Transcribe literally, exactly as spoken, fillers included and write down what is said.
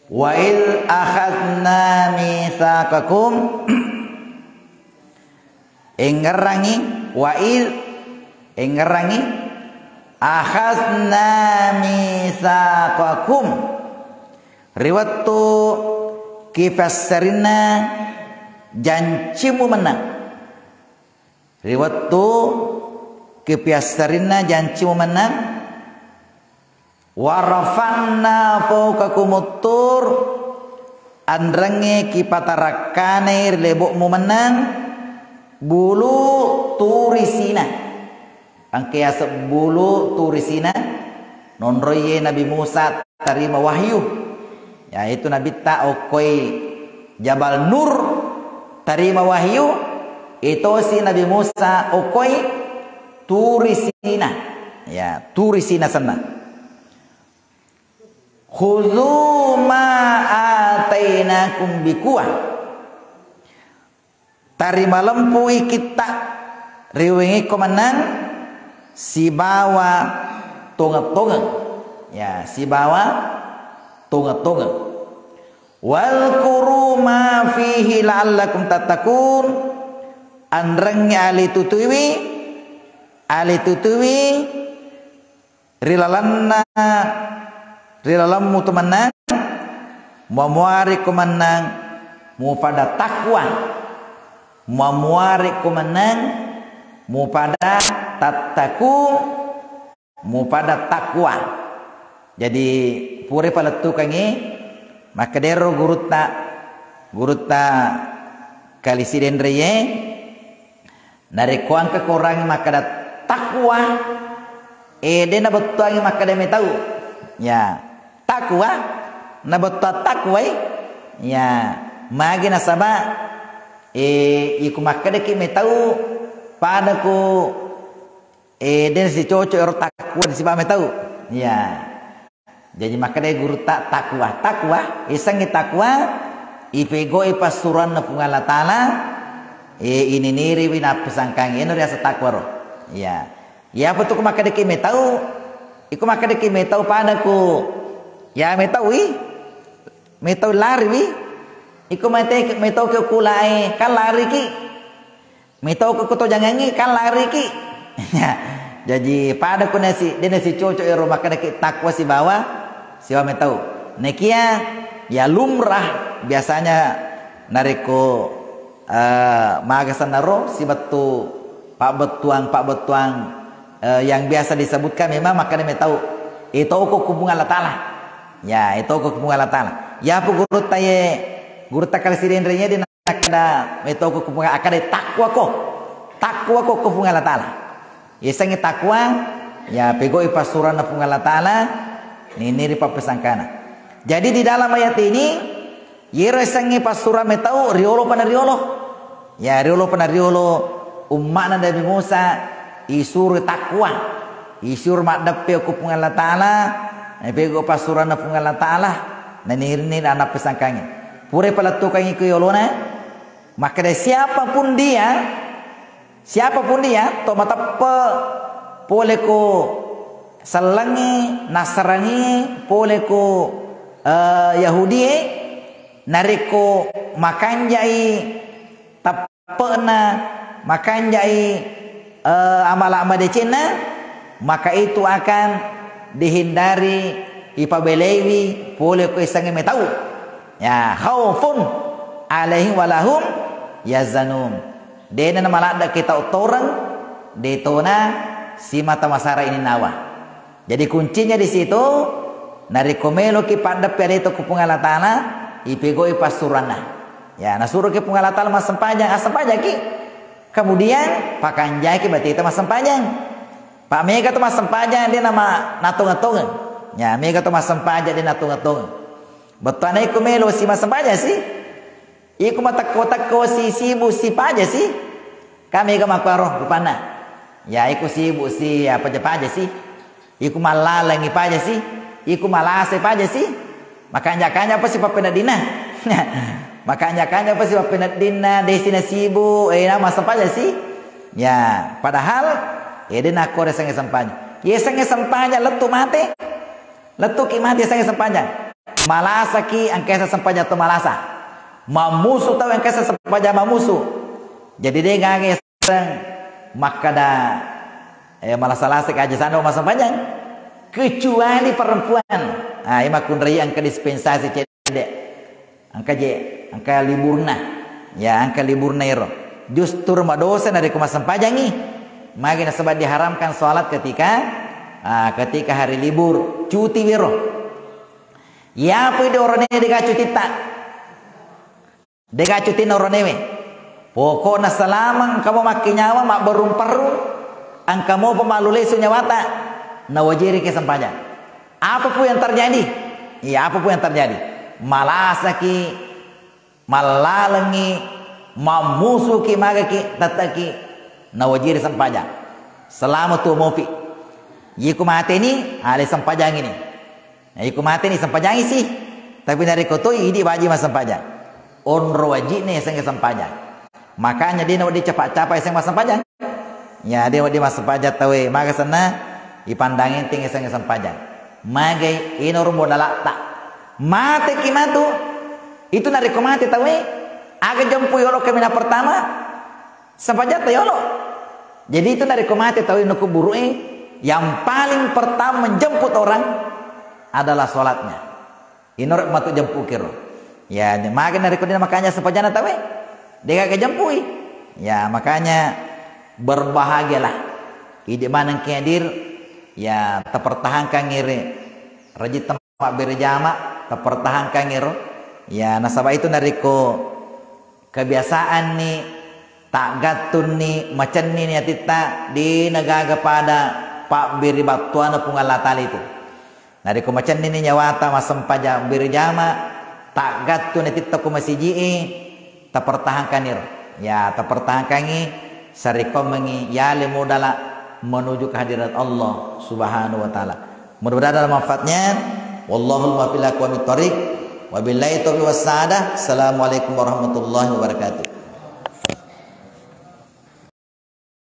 Wa id akhadna mitsaqakum, engngerangngi, wa id, engngerangngi, akhadna mitsaqakum, ri wettu kipassarinna jancimu mennang. Ri wettu kipiassarinna jancimu mennang, wa rafa'na fawqakumut tur, anrengnge kipatarakkanai ri lebo'mu mennang bulu Turi Sina. Engka yaseng bulu Turi Sina, nonroiye Nabi Musa tarima wahyu. Ya, itu Nabitta okkoi Jabal Nur tarima wahyu, itosi Nabi Musa okkoi Turi Sina. Ya, Turi Sina senna. Khudzu ma atainakum biquwah. Tarimalempui kitta riwengekko mennang sibawa tongeng-tongeng. Ya, sibawa tongeng-tongeng. Wadzkuru ma fihi la'allakum tattaqun. Anrengngi alitutuiwi, alitutuiwi ri lalenna, ri lalemmu tu mennang, mamuarekko mennang mupada takwa, mamuarekko mennang mupada tattaku, mupada takwa. Jadi, pura palettukengngi, makkedaro gurutta, gurutta Kali Sidenreye, narekko engka korangngi makkeda takwa, eh, de nabettuangngi makkeda metau. Ya, takwa, nabettuang takwai. Ya, magi nasaba, eh, iko makkedaki metau, pada ku, eh, de sicoco ero takwa sibawa metau. Ya. Jaji makkedai gurutta, takwa. Takwa, isengngi takwa, ipegau'i passuroanna Puang Allah Ta'ala, eh, ininiriwi nappesangkangi. Iyana riaseng takwa ro. Iya. Iyapa tu ko makkedaki metau, iko makkedaki metau pada ku, ya metaui, metau lariwi, iko mate-, metau ke kulae, kan lariki. Metau ko kutojangengngi, kan lariki. Jaji, pada ku nasi, de nasicoco ero makkedaki takwa sibawa, sibawa metau. Nekia, ya lumrah, biasanya narekko, eh, maga sennaro, sibettu pabbettuang-pabbettuang, eh, yang biasa disebutkan memang makkeda metau. Itoko ku Puang Allah Ta'ala. Ya, itoko ku Puang Allah Ta'ala. Yapu gurutta ye, gurutta Kali Sidenreye de nakkeda metoko ku Puang, akkeda takwako. Takwako ku Puang Allah Ta'ala. Isengngi takwa, ya pegau'i passuroanna Puang Allah Ta'ala, niniri pappesangkana. Jadi di dalam ayat ini, yero isengngi passuroang metau, riolo pa nariolo. Ya, riolo pa nariolo umma'na Nabi Musa, isuro takwa. Isuro maddeppe ku Puang Allah Ta'ala, napegau passuroanna Puang Allah Ta'ala, nanirini nappesangkangi. Pura palettukengngi ku yolona, makkeda, siapapun dia, siapapun dia, to mateppe pole ko sellengngi, Nasrani, pole ko, eh, Yahudie, narekko makanjai teppe'na, makanjai, eh, amala madecenna, maka itu akan dihindari, ipabelaiwi pole ko isengnge metau. Ya, khaufun alaihim walahum yazanun. Dena namaladde kita utoreng, detona simata masara ini nawa. Jadi kuncinya di situ, narekko meloki paddeppe adeto ku Puang Allah Ta'ala, ipegau'i passuroanna. Ya, nasuroki Puang Allah Ta'ala massempajang, assempajangki. Kemudian, pakanjaki bateta massempajang. Pa mega to massempajang, de nama natongeng-tongeng. Ya, mega to massempajang, de natongeng-tongeng. Bettuanna iko melo si massempajang si. Iko matekko-tekko si, sibuk si paja si. Kan mega makkuaro rupanna. Ya, iko sibuk si, ya, paja-paja si. Iko mallalengi paja si. Iko malase paja si. Makanja-kanja apa si pappeneddinna? Makanja-kanja apa si pappeneddinna? Desi nasibuk, eh, na massempajang si. Ya, padahal, eh, de nakko reseng sempajang. Yeseng sempajang lettu mate. Lettuki mate yeseng sempajang. Malasaki engka yaseng sempajang to malasa. Mammusu tau engka yaseng sempajang mammusu. Jadi de' gaga yaseng makkada, eh, malasa-lasaki aja sana massempajang. Kecuali perempuan. Ah, iya makkunrai engka dispensasi cedde'. Engka je, engka liburna. Ya, engka liburna ero. Justru madosa narekko massempajangi. Magi nasaba diharamkan salat ketika, ah, ketika hari libur, cuti wero. Yapo idi oronewe de' gaga cutitta. De' gaga cutinna oronewe. Pokokna selama engka mo makkinyawa, mabberung-perrung, engka mopa mallulesu nyawata, nawajiriki sempajang. Apapun yang terjadi, iya, apapun yang terjadi, malasaki, mallalengngi, mammusuki, magaki, tetteki, nawajiri sempajang. Selama tuo mopi. Iko mateni, ale sempajangi ni. Nah, iko mateni sempajangi si. Tapi narekko toi idi wajib massempajang. Onro wajibna yasengnge sempajang. Makanya de' nawedding capa-capa yaseng massempajang. Ya, de' nawedding massempajang tauwe. Maga senna ipandang enteng yasengnge sempajang. Magai ino ro modalatta. Mateki matu. Itu narekko mate tauwe, aga jempu yolo kaminang pertama? Sempajatta yolo. Jadi itu narekko mate tauwe no kuburu'e, yang paling pertama menjemput orang adalah sholatnya. Inoro matu jempu kiro. Ya, magi narekko de' makanja sempajanna tauwe, de' gaga jempui. Ya, makanya berbahagialah. Idi maneng ki hadir, ya, tapertahankan iri rajin mabbere jama, tapertahankan iro. Ya, nasaba itu narekko kebiasaan ni, taggattunni, macenni ni atitta, de' nagaga pada pabbere battuanna Puang Allah Taala itu. Narekko macenni ni nyawata massempajang bere jama, taggattu ni atitta ko masiji'i, tapertahankan iro. Ya, tapertahankangi, sarekkoammengi yale modala menuju kehadirat Allah Subhanahu wa Ta'ala. Mudah-mudahan ada manfaatnya. Wallahul muwaffiq ila aqwamit thariq. Wabillahi taufiq was sa'adah. Assalamualaikum warahmatullahi wabarakatuh.